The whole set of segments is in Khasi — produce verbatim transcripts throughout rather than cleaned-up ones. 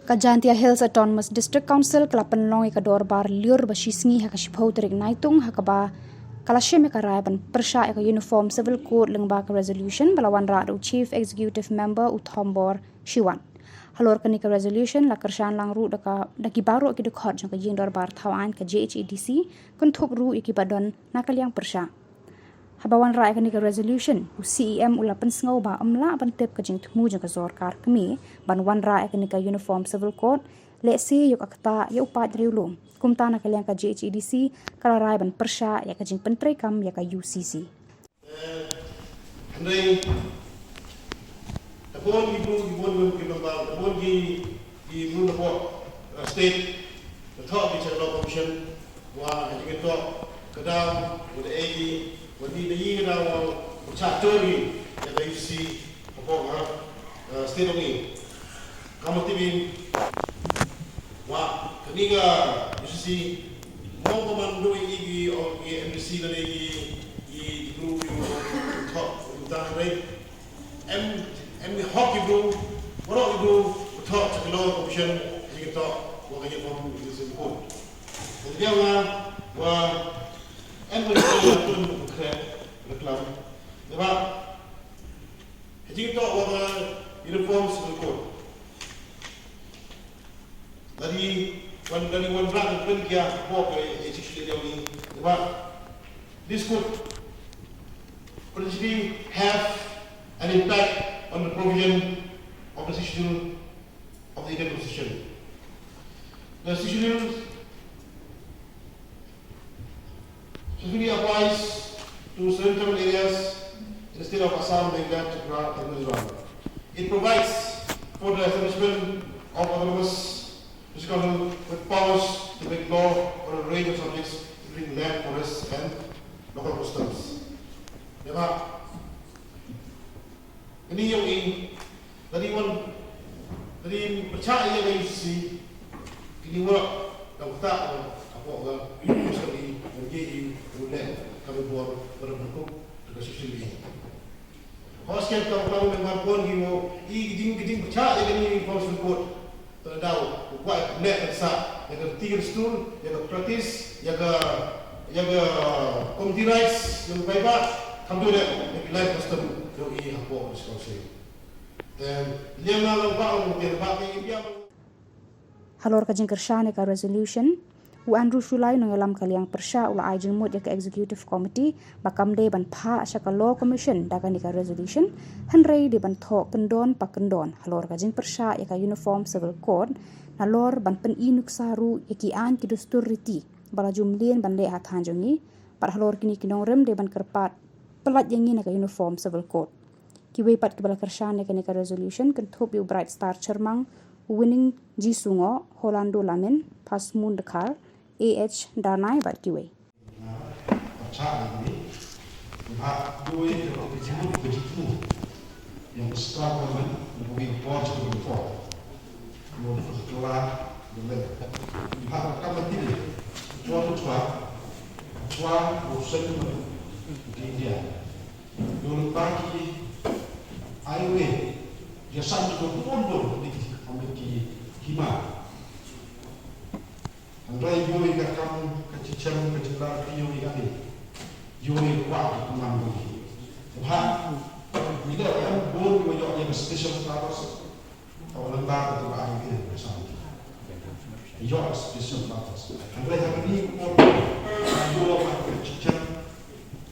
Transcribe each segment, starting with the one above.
Ka Jaintia Hills Autonomous District Council ka la pynlong ïa ka dorbar lyiur ba shisngi ha ka shiphew tarik Naitung, ha kaba ka la shim ïa ka rai ban pyrshah ïa ka Uniform Civil Code lyngba ka resolution ba la wanrah da u Chief Executive Member u Thombor Shiwan. Halor kane ka resolution la kyrshan lang ruh da ka, da ki baroh ki dkhot jong ka ïing dorbar thaw aiñ ka J H A D C, kynthup ruh ïa kiba don na ka liang pyrshah. Haba wanrah ïa kane ka resolution, u C E M u la pynsngew ba ym lah ban tip ka jingthmu jong ka sorkar kmie ban wanrah ïa kane ka Uniform Civil Code, lehse ïoh ka ktah ïa u paid riewlum. Kumta na ka liang ka J H A D C ka la rai ban pyrshah ïa ka jingpyntreikam ïa ka U C C. Hynrei, da bun ki bru, ki bun ki member, da bun ki, ki bru na bor, uh, state, da thoh ki cha Law Commission, wa ka jingtoh ka daw, wa da ei ki, wa ni da yi ka daw, wa cha tor ki, ïa ka U C C, hapoh ka, uh, state ong i. Ka mut tip im, wa kane ka U C C, mo ka man doi i ki, o ki M D C lane ki, ki, ki bru, ki bru, ki thoh, ki tang dei. Em, em hok ki bru, baroh ki bru, thoh cha ki Law Commission, ki thoh, wa ka Uniform Civil Code. Ka liang nga, wa, em ka liang nga, tun, kre, reklam. Neba, ka jingtoh, wa ka Uniform Civil Code. Lada wan, lada wan rang pynkia bok eh, eh, six million ni. Neba, this could potentially have an impact on the provision of the Sixth Schedule of the Indian Constitution. The Sixth Schedule specifically applies to certain tribal areas in the state of Assam, Meghalaya, Tripura, and Mizoram. It provides for the establishment of autonomous district council with powers to make law on a range of subjects, including land, forests, and local customs. Neba, kane ïong i, lada wan, lada pyrshah ïa ka U C C, kine wa, da uta, hapoh ka, U C C, wan ye i, u leh, ka bor, ka bor, ka U C C. Hos ken ka, ka, ka, ka, pon ki mo, i, ki jing, ki jing pyrshah ïa kane Uniform Civil Code. Te daw, u kwah leh ka sa, ïa ka ti ka dustur, ïa ka practice, ïa ka, ïa ka community rights, ïa ka paidbah, kam tu deh, ïa ka land custom, ïa i hapoh District Council. Te, liang na long ba, long ba, ba, ba, ba, Halor ka jingkyrshan ïa ka resolution, u Andrew Shullai, nongïalam ka liang pyrshah, u la ai jingmut ïa ka Executive Committee ba kam dei ban phah sha ka Law Commission da kane ka resolution, hynrei dei ban thoh kyndon pa kyndon halor ka jingpyrshah ïa ka Uniform Civil Code, nalor ban pyni nuksa ruh ïa ki aiñ ki dustur riti ba la ju mlien ban leh ha thaiñ jong ngi, bad halor kine ki nongrim dei ban kyrpad pyllait ïa ngi na ka Uniform Civil Code. Kiwei pat kiba la kyrshan ïa kane ka resolution kynthup ïa u Bright Star Chyrmang, u Winning G Sungoh, Holando Lamin, Pasmun Dkhar, A H Darnai bad kiwei. Ïoh lyngba ki highway, ïa san ki bun bun ki, ki hima. Hynrei ïoh ïa ka kam ka jingchem ka jinglar ki ïoh ïa kane. Ïoh ïa ka kwah ka kumne bun. Bha, ïa ka bun ïoh ïa ka special status. Ka wan ba ka tu ba ai ke san. Ïoh special purpose. Hynrei ha kane ka por, ïoh ba ka jingchem,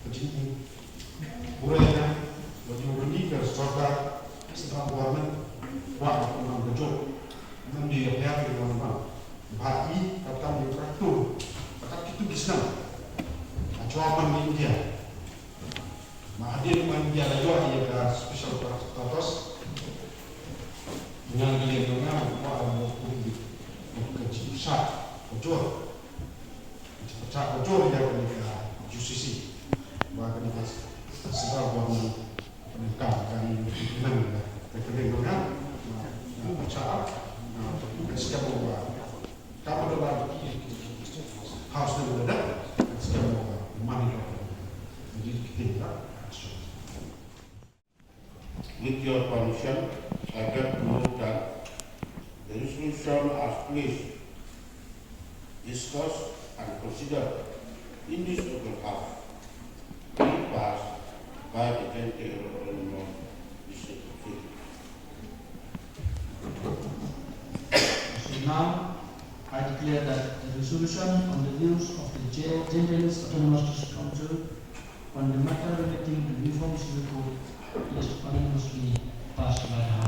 ka jingpyrshah, ba ïoh kane ka sorkar, central government, ba ka nam ka jop. Nam di ka pher ka nam ba. Ba i ka tam di traktor. Ba ka kitu ki snam. Ka jua ban di India. Ma hadien ba ngi la ïoh ïa ka special purpose. Nga nga leh nga nga ba mo ku bi ka jingshah ujor. Jingshah ujor ïa ka U C C. Ba ka ni ka sida ba mo ka ka ni ka ka leh nga nga. Ka ka leh nga nga. Ka shah ka skhem ba With your permission, I get to move that the resolution As placed, discussed and considered in this House, be passed by the Jaintia Hills Autonomous District. So now, I declare that the resolution on the use of the Jaintia Hills Autonomous District Council on the matter relating to the Uniform Civil Code is unanimously passed by the House.